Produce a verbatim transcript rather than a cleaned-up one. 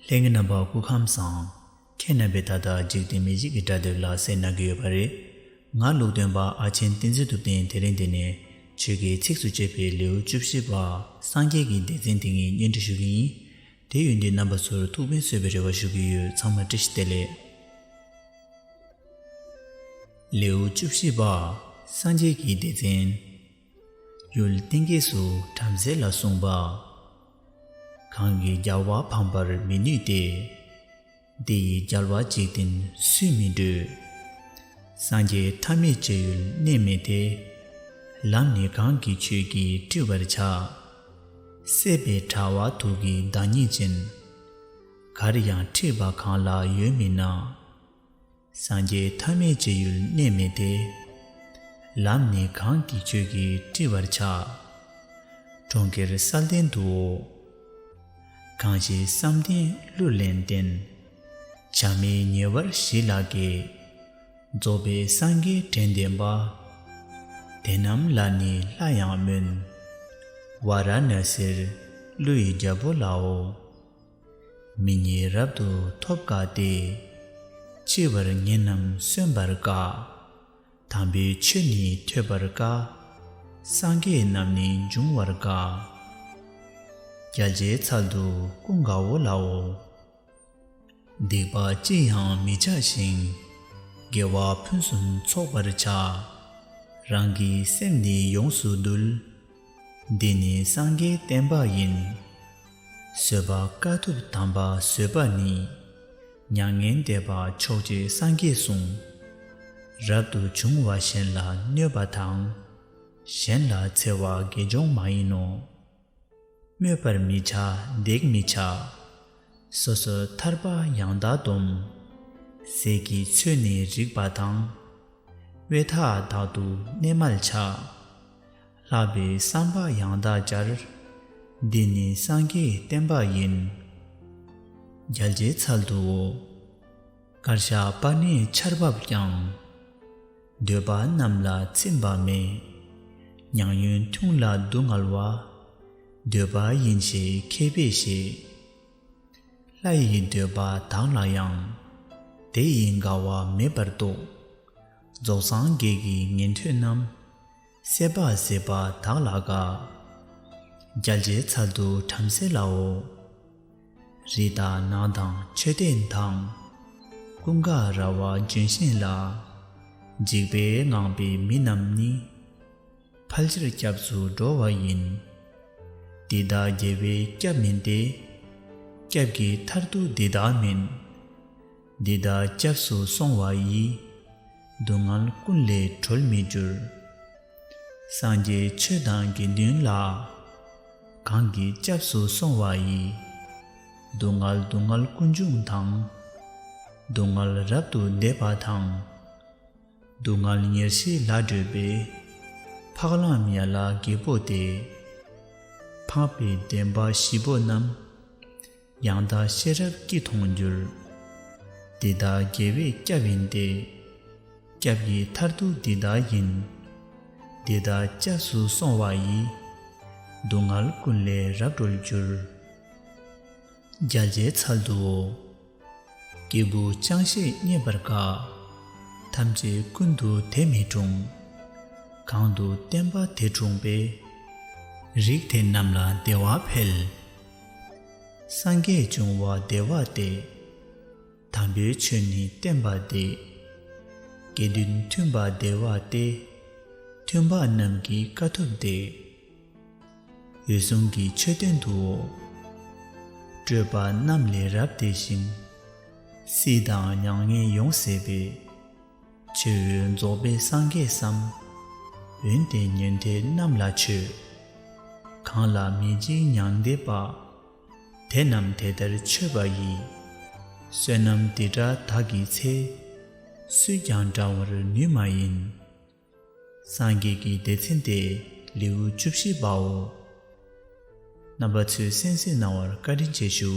ལྷན་རྒྱས་རྣམ་པ་སྐུ་ཁམས་བཟང་། ཁྱེད་རྣམ་པས་ད་ལྟ་འཇིག་རྟེན་མི་ཞིག་གི་སྒྲ་དེབ་ལ་གསན་གནང་གི་ཡོད་པ་རེད། ང་ལུགས་སྟོན་པ་ཨ་ཆེན་བསྟན་འཛིན་ཐུབ་བསྟན། དེ་རིང་འདི་ནས་ཆོས་ཀྱི་ཚིགས་སུ་བཅད་པའི་ལེའུ་བཅུ་བཞི་པ། སངས་རྒྱས་ཀྱི་སྡེ་ཚན་དེ་ངས་སྙན་སྒྲོན་ཞུ་གི་ཡིན། དེ་ཡོད་དུས་རྣམ་པ་ཚོར་ཐུགས་ཕན་གསོས་པའི་རེ་བ་ཞུ་གི་ཡོད། ཚང་མ་བཀྲ་ཤིས་བདེ་ལེགས། ལེའུ་བཅུ་བཞི་པ། སངས་རྒྱས་ཀྱི་སྡེ་ཚན། ཡུལ་གཏིང་སྐྱེས་སུ་བྲམ་ཟེ་ལ་གསུངས་པ། གང་གིས་རྒྱལ་བ་ཕམ་པར་མི་ནུས་ཏེ། དེ་ཡི་རྒྱལ་བ་འཇིག་རྟེན་སུས་མི་བགྲོད། སངས་རྒྱས་མཐའ་མེད་མཇལ་ཡུལ་གནས་མེད་དེ། ལམ་ནི་གང་གི་ཆོས་ཀྱིས་བཀྲི་བར་བྱ། སྲེད་པའི་དྲ་བ་དུག་གི་བདག་ཉིད་ཅན། གར་ཡང་འཁྲིད་པ་གང་ལ་ཡོད་མིན་ན། སངས་རྒྱས་མཐའ་མེད་མཇལ་ཡུལ་གནས་མེད་དེ། ལམ་ནི་གང་གི་ཆོས་ཀྱིས་བཀྲི་བར་བྱ། གྲོང་ཁྱེར་གསལ་ལྡན་དུའོ། གང་ཞིག་བསམ་གཏན་གླུ་ལེན་བསྟེན། བྱ་མེད་ཉེ་བར་ཞི་ལ་དགྱེས། རྫོགས་པའི་སངས་རྒྱས་དྲན་ལྡན་པ། དེ་རྣམས་ལ་ནི་ལྷ་ཡང་སྨོན། ཝཱ་ར་ཎ་སིར་ཀླུ་ཡི་རྒྱལ་པོ་ལའོ། མི་ཉིད་རབ་ཏུ་ཐོབ་དཀའ་སྟེ། འཆི་བར་ངེས་རྣམས་གསོན་པར་དཀའ། དམ་པའི་ཆོས་ནི་ཐོས་པར་དཀའ། སངས་རྒྱས་རྣམས་ནི་འབྱུང་བར་དཀའ། རྒྱལ་བྱེད་ཚལ་དུ་ཀུན་དགའ་བོ་ལའོ། སྡིག་པ་ཅི་ཡང་མི་བྱ་ཞིང་། དགེ་བ་ཕུན་སུམ་ཚོགས་པར་བྱ། རང་གི་སེམས་ནི་ཡོངས་སུ་འདུལ། འདི་ནི་སངས་རྒྱས་བསྟན་པ་ཡིན། བཟོད་པ་དཀའ་ཐུབ་དམ་པ་བཟོད་པ་ནི། མྱ་ངན་འདས་པ་མཆོག་བྱེད་སངས་རྒྱས་གསུངས། རབ་ཏུ་བྱུང་བ་གཞན་ལ་གནོད་པ་དང་། གཞན་ལ་འཚེ་བ་དགེ་སྦྱོང་མ་ཡིན་ནོ། སྨོད་པར་མི་བྱ་འདེགས་མི་བྱ། སོ་སོ་ཐར་པ་ཡང་དག་སྡོམ། ཟས་ཀྱི་ཚོད་ནི་རིགས་པ་དང་། དབྱེ་ཐག་དག་ཏུ་གནས་མལ་བྱ། ལྷག་པའི་བསམ་པ་ཡང་དག་སྦྱར། འདི་ནི་སངས་རྒྱས་བསྟན་པ་ཡིན། རྒྱལ་བྱེད་ཚལ་དུའོ། གར་ཞག་པ་ནི་ཆར་འབབ་ཀྱང་། འདོད་པ་རྣམས་ལ་ཚིམ་པ་མེད། མྱ་ངན་ཐུང་ལ་སྡུག་བསྔལ་བ། འདོད་པ་ཡིན་ཞེས་མཁས་པས་ཤེས། ལྷ་ཡི་འདོད་པ་དག་ལ་ཡང་། དེ་ཡི་དགའ་བ་མེད་པར་རྟོགས། རྫོགས་སངས་རྒྱས་ཀྱི་ཉན་ཐོས་རྣམས། སྲེད་པ་ཟད་པ་དག་ལ་དགའ། རྒྱལ་བྱེད་ཚལ་དུ་བྲམ་ཟེ་ལའོ། རི་དང་ནགས་དང་མཆོད་རྟེན་དང་། ཀུན་དགའ་ར་བ་ལྗོན་ཤིང་ལ། འཇིགས་པས་དངངས་པའི་མི་རྣམས་ནི། ཕལ་ཆེར་སྐྱབས་སུ་འགྲོ་བ་ཡིན། འདི་དག་དགེ་བའི་སྐྱབས་མིན་ཏེ། སྐྱབས་ཀྱི་མཐར་ཐུག་འདི་དག་མིན། འདི་དག་སྐྱབས་སུ་སོང་བ་ཡིས། སྡུག་བསྔལ་ཀུན་ལས་གྲོལ་མི་འགྱུར། སངས་རྒྱས་ཆོས་དང་དགེ་འདུན་ལ། གང་གིས་སྐྱབས་སུ་སོང་བ་ཡིས། སྡུག་བསྔལ་སྡུག་བསྔལ་ཀུན་འབྱུང་དང་། སྡུག་བསྔལ་རབ་ཏུ་འདས་པ་དང་། སྡུག་བསྔལ་ཉེར་ཞི་ལ་བགྲོད་པའི། འཕགས་ལམ་ཡན་ལག་བརྒྱད་པོ་སྟེ། འཕགས་པའི་བདེན་པ་བཞི་པོ་རྣམས། ཡང་དག་ཤེས་རབ་ཀྱིས་མཐོང་འགྱུར། འདི་དག་དགེ་བའི་སྐྱབས་ཡིན་ཏེ། སྐྱབས་ཀྱི་མཐར་ཐུག་འདི་དག་ཡིན། འདི་དག་སྐྱབས་སུ་སོང་བ་ཡིས། སྡུག་བསྔལ་ཀུན་ལས་རབ་གྲོལ་འགྱུར། རྒྱལ་བྱེད་ཚལ་དུའོ། སྐྱེས་བུ་ཅང་ཤེས་རྙེད་པར་དཀའ། ཐམས་ཅད་ཀུན་ཏུ་དེ་མི་འཁྲུངས། གང་དུ་བསྟན་པ་དེ་འཁྲུངས་པའི། རིགས་དེ་རྣམས་ལ་བདེ་བ་འཕེལ། སངས་རྒྱས་འབྱུང་བ་བདེ་བ་སྟེ། དམ་པའི་ཆོས་ནི་བསྟན་པ་སྟེ། དགེ་འདུན་མཐུན་པ་བདེ་བ་སྟེ། མཐུན་པ་རྣམས་ཀྱི་དཀའ་ཐུབ་སྟེ། འོད་སྲུང་གི་མཆོད་རྟེན་དུའོ། སྤྲོས་པ་རྣམས་ལས་རབ་བདེ་ཞིང་། སྲིད་དང་མྱ་ངན་ཡོངས་ཟད་པའི། མཆོད་འོས་རྫོགས་པའི་སངས་རྒྱས་སམ། འོན་ཏེ་ཉན་ཐོས་རྣམས་ལ་མཆོད། གང་ལ་མི་འཇིགས་མྱང་འདས་པ། དེ་རྣམས་དེ་ལྟར་མཆོད་པ་ཡིས། བསོད་ནམས་འདི་འདྲ་བདག་གིས་འཚལ། སུས་ཀྱང་བགྲང་བར་ནུས་མ་ཡིན། སངས་རྒྱས་ཀྱི་སྡེ་ཚན་ཏེ་ལེའུ་བཅུ་བཞི་པའོ། རྣམ་པ་ཚོས་གསན་གཟིགས་གནང་བར་བཀའ་དྲིན་ཆེ་ཞུ།